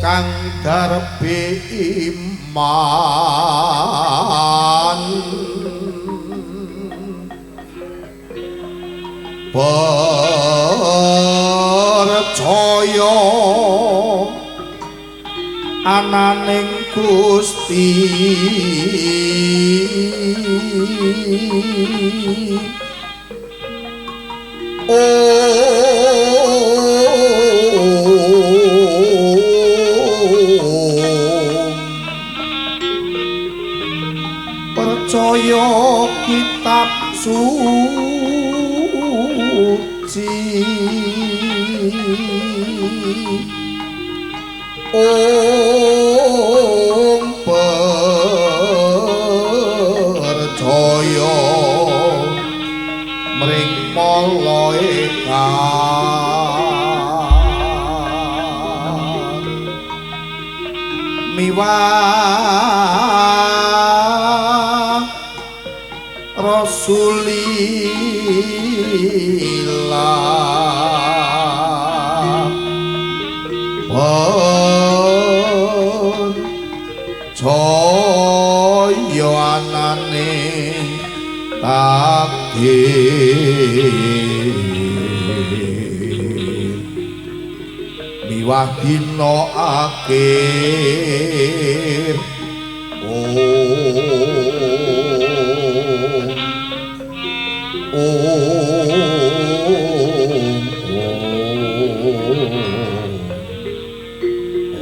kang darbe iman percaya ananing Gusti Om percaya kitab suci Om percaya mring malaikat miwah Rasulillah percaya anane takdir miwah dina akhir Om Om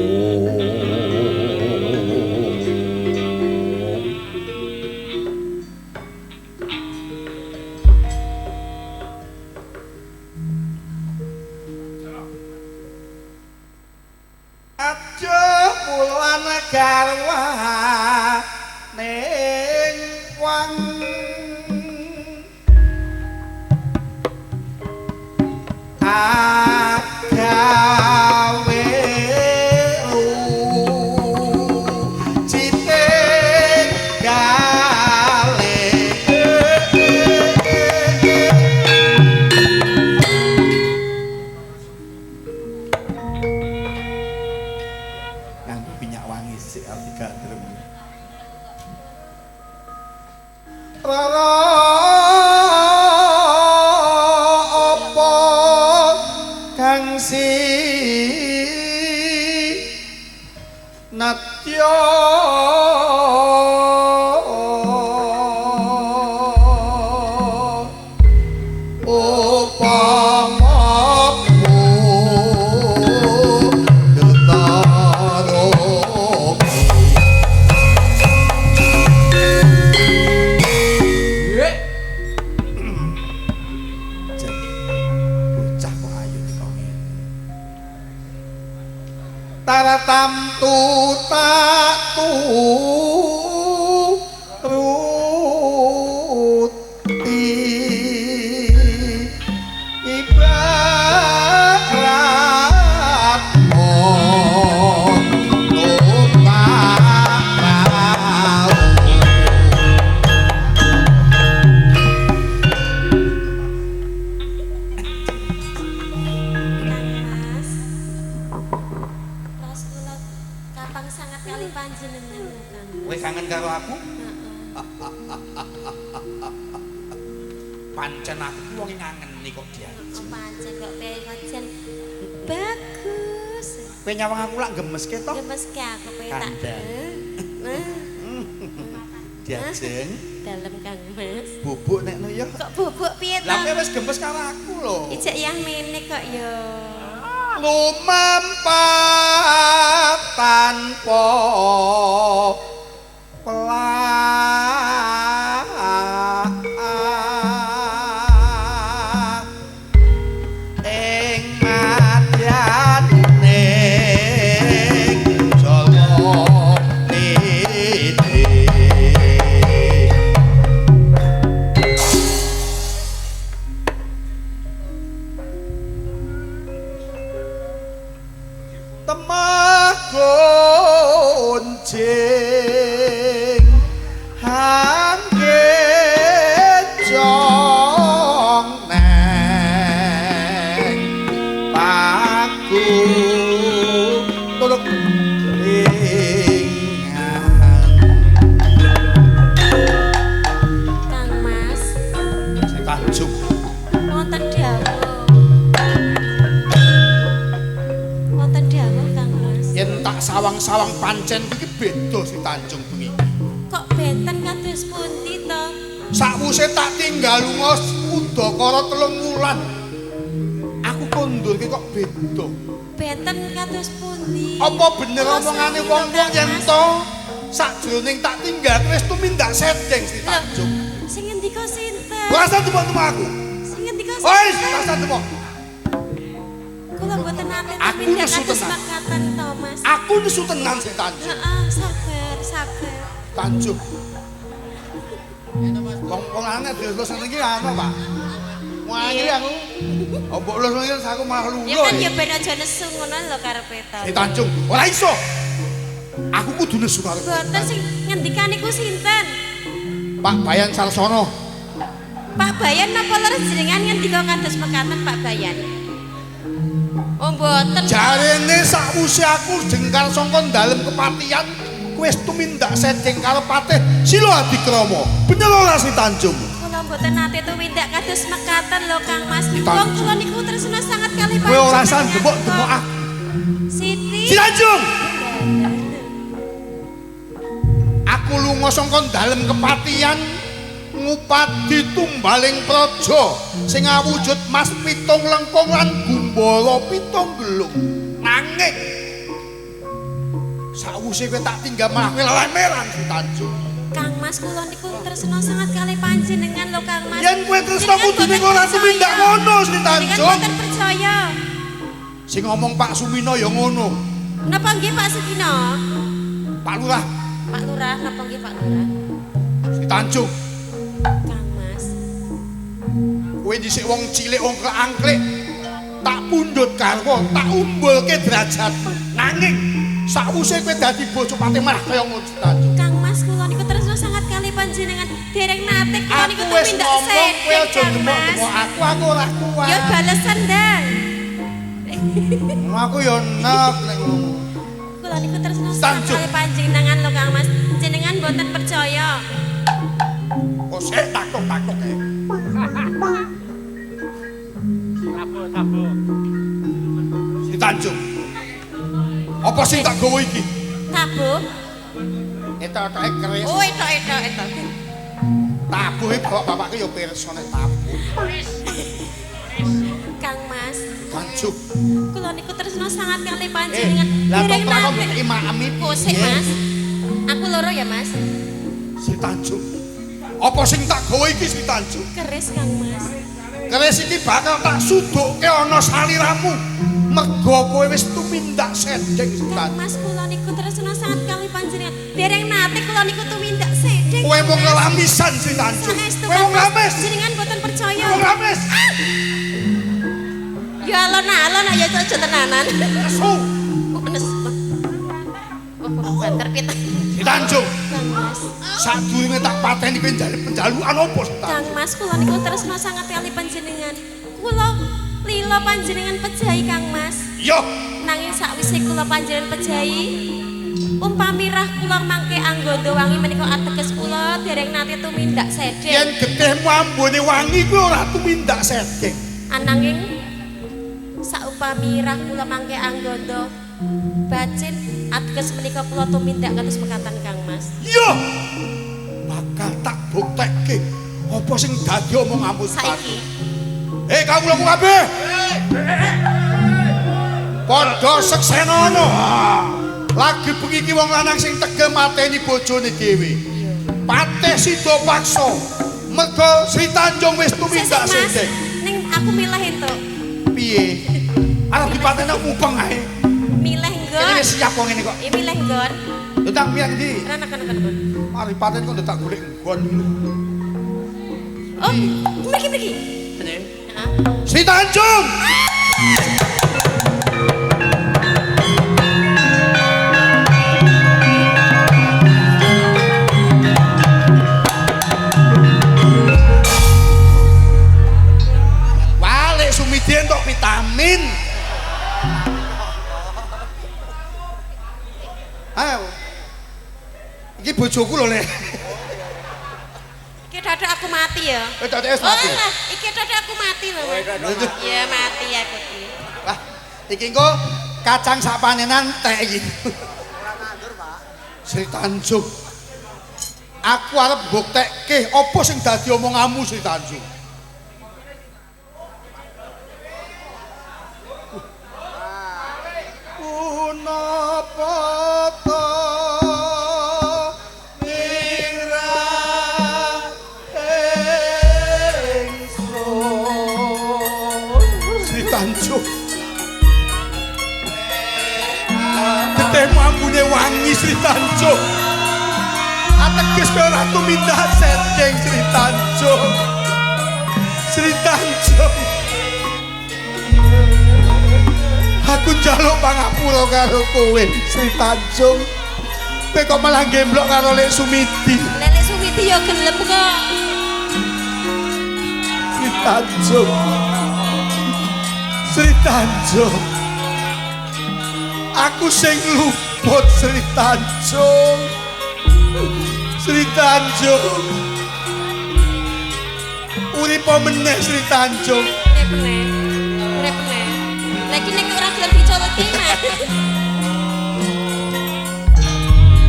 Om Aja bulan garwa ning wang agawe cite gale nganggo minyak wangi sik arep digandrung. Rara apa kang si natya Taratamtu tak turuti ibarat numpak prau. Kang Mas, Ros kula kapang sangat kali panjenengan lho, Kang. Kowe kangen karo aku? Heeh. Pancen aku ki wong ngangeni kok dia. Oh, pancen kok pengen bagus. Kowe nyawang aku lak gemeske to? Gemeske aku kowe tak. Kandhan. Heeh. Diajeng Dalem Kang Mas. bubuk nekno ya. Kok bubuk piye to? Lah kowe wis gemes karo aku lho. Ijek yah mene kok ya. Lumampat tanpa pelah ing madyaning jala niti. Temah goncing hangge jong neng paku tulung. Yen tak sawang-sawang pancen iki beda Sri Tanjung bengi. Kok benten kados pundi to? Sakwuse tak tinggal lunga udakara 3 wulan. Aku kondur ki kok beda. Benten kados pundi? Apa bener omongane wong-wong yen to sakjroning tak tinggal wis tumindak sedeng Sri Tanjung. Sing ngendika sinten? Rasa tembok-tembok aku. Sing ngendika sinten? Wis, rasa tembok. Kula mboten nate tumindak kados makaten to, Mas. Aku nesu tenan Sri Tanjung. Heeh, sabar, sabar. Tanjung. Wong aneh dilus ngene iki ana, Pak. Wong iki aku. Mbok lus ngene aku malah lunga. Ya kan ya ben aja nesu ngono lho karepe to. Sri Tanjung, ora iso. Aku kudu nesu karo. Mboten sing ngendikan niku sinten? Pak Bayan Sarsono. Pak Bayan napa leres jenengan ngendika kados mekaten Pak Bayan? Oh mboten. Jarene sakwuse aku jengkar saka dalem kepatihan wis tumindak sedeng karo patih Sila Adikrama. Bener ora Sri Tanjung? Kula mboten nate tumindak kados mekaten lho Kang Mas. Wong kula niku tresna sangat kali panjenengan. Kowe ora usah demok-demok aku. Siti. Sri Tanjung. Aku lunga saka dalem kepatihan ngupadi tumbaling praja sing awujud mas pitung lengkung lan gumbala pitung gelung. Nanging sakwuse kowe tak tinggal malah kowe lemeran Sri Tanjung. Kang Mas kula niku tresna sangat kali panjenengan lho Kang Mas. Yen kowe tresna kudune ora tumindak ngono Sri Tanjung. Jenengan mboten percaya. Sing ngomong Pak Sumino ya ngono. Napa nggih Pak Sumino? Pak Lurah. Pak Lurah, napa nggih Pak Lurah? Sri Tanjung. Kang Mas. Kowe dhisik wong cilik wong keangklik tak pundhut garwa, tak umbulke derajat. Nanging sakwuse kowe dadi bojo patih malah kaya ngono Sri Tanjung. Kang Mas kula niku tresna sangat kali panjenengan. Dereng nate kula niku tumindak sedeng. Kowe aja demok-demok aku ora kuat. Ya balesan ndang. Aku ya enek nek ngono. Kula niku tresna sangat kali panjenengan lho Kang Mas. Jenengan mboten percaya. Kok sik takok-takok kae. Sabo-sabo. Sri Tanjung. Apa sing tak gawa iki? Tabuh. Etok-etoke keris. Oh, etok-etok etok. Tabuhe bapak-bapakku ya pirsa nek tabuh. Kang Mas. Tanjung. Kula niku tresna sangat kali panjenengan. Lah kok mbok imami kosek, Mas. Aku loro ya, Mas. Sri Tanjung. Apa sing tak gawa iki Sri Tanjung? Keris Kang Mas. Keris iki bakal tak sudukke ana saliramu. Mergo kowe wis tumindak sedeng Sri Kang Tanjung. Mas kula niku tresna sangat kali panjenengan. Dereng nate kula niku tumindak sedeng. Kowe mung ngelamisan Sri Tanjung. Saestu Kowe Kang mung Mas. nglamis. Jenengan mboten percaya. Kowe nglamis. Ya alon-alon ya aja tenanan. Nesu. Oh, nesu. Oh, banter pit. Sri Tanjung. Kang Mas. Sadurunge tak pateni kowe njaluk penjalukan apa Sri Tanjung? Kang Mas kula niku tresna sangat kali panjenengan. Kula lila panjenengan pejahi Kang Mas. Iya. Nanging sakwise kula panjenengan pejahi, umpami rah kula mangke anggondo wangi menika ateges kula dereng nate tumindak sedeng. Yen getihmu ambune wangi kuwi ora tumindak sedeng. Ananging saupami rah kula mangke anggondo bacin ateges menika kula tumindak kados mekaten Kang Mas. Iya. Bakal tak buktekke apa sing dadi omonganmu Saiki. Hei kawulaku kabeh. Padha seksenono. Lagi bengi iki wong lanang sing tegel mateni bojone dhewe. Patih sida paksa. Mergo Sri Tanjung wis tumindak sedeng. Ning aku milih entuk. Piye? Arep dipateni mupeng ae. Milih nggon. Kene wis siap wong ngene kok. Iki milih nggon. Lho tak milih ndi? Rana kono. Mari paten kok tak golek nggon iki lho. Oh, mriki. Piye? Heeh. Sri Tanjung. Walik sumidi entuk vitamin. Ayo. Iki bojoku lho, Le. Iki dadak aku mati ya. Dadak wis mati. Oh, lah, iki dadak aku mati lho. Mas. Ya mati aku iki. Wah, iki engko Kacang sak panenan tek iki. Ora nandur, Pak. Sri Tanjung. Aku arep mbuktekke apa sing dadi omonganmu Sri Tanjung. Punapa ta nira ingsun Sri Tanjung. Getihmu ambune wangi Sri Tanjung. Ateges kowe ora tumindak setting Sri Tanjung. Sri Tanjung. Aku njaluk pangapura karo kowe Sri Tanjung. Kowe kok malah gemblok karo Lek Sumidi. Lek Sumidi ya gelem kok. Sri Tanjung. Sri Tanjung. Aku sing luput Sri Tanjung. Sri Tanjung. Uripa meneh Sri Tanjung. Urip meneh. Urip meneh. Lagi nek ora gelem dicoloti mah.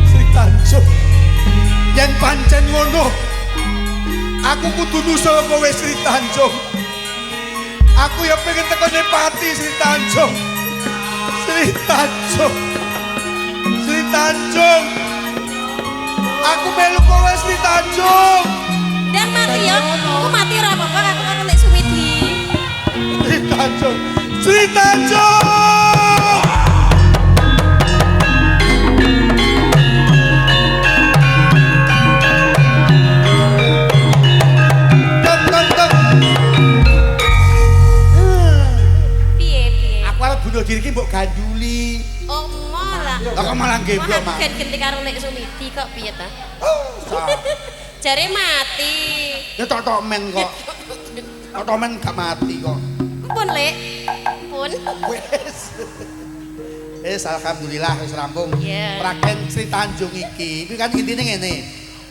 Sri Tanjung. Yen pancen ngono, aku kudu nusul kowe Sri Tanjung. Aku ya pengen teko Pati Sri Tanjung. Sri Tanjung. Sri Tanjung. Aku melu kowe Sri Tanjung. Dan mati ya. Aku mati ora apa-apa, aku karo Lek Sumidi. Sri Tanjung. Sri Tanjung. Tek tek tek. Piye piye? Aku arep bunuh diri ki mbok ganduli. Oh malah. Lah kok malah gemblok, Wah, Mak. aku gen genti karo Lek Sumidi kok piye ta? Oh, Jare mati. Ya tok-tok men kok. Tok-tok men gak mati kok. Pun Lek. Pun. Wes. Wes alhamdulillah wis rampung. Iya. Praken Sri Tanjung iki, iki kan intine ngene.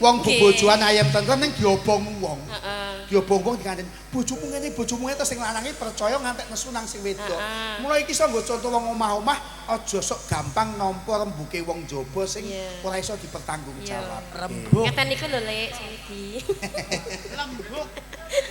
Wong Nggih. bobojoan ayem tentrem ning diobong wong. Heeh. Diobong wong dikandani, bojomu ngene, bojomu ngene terus sing lanange percaya ngantek nesu nang sing wedok. Heeh. Mulai iki iso nggo contoh wong omah-omah aja sok gampang nampa rembuke wong jaba sing Iya. ora iso dipertanggungjawab. Rembug. Ngeten niku lho Lek Sumidi. Lembug.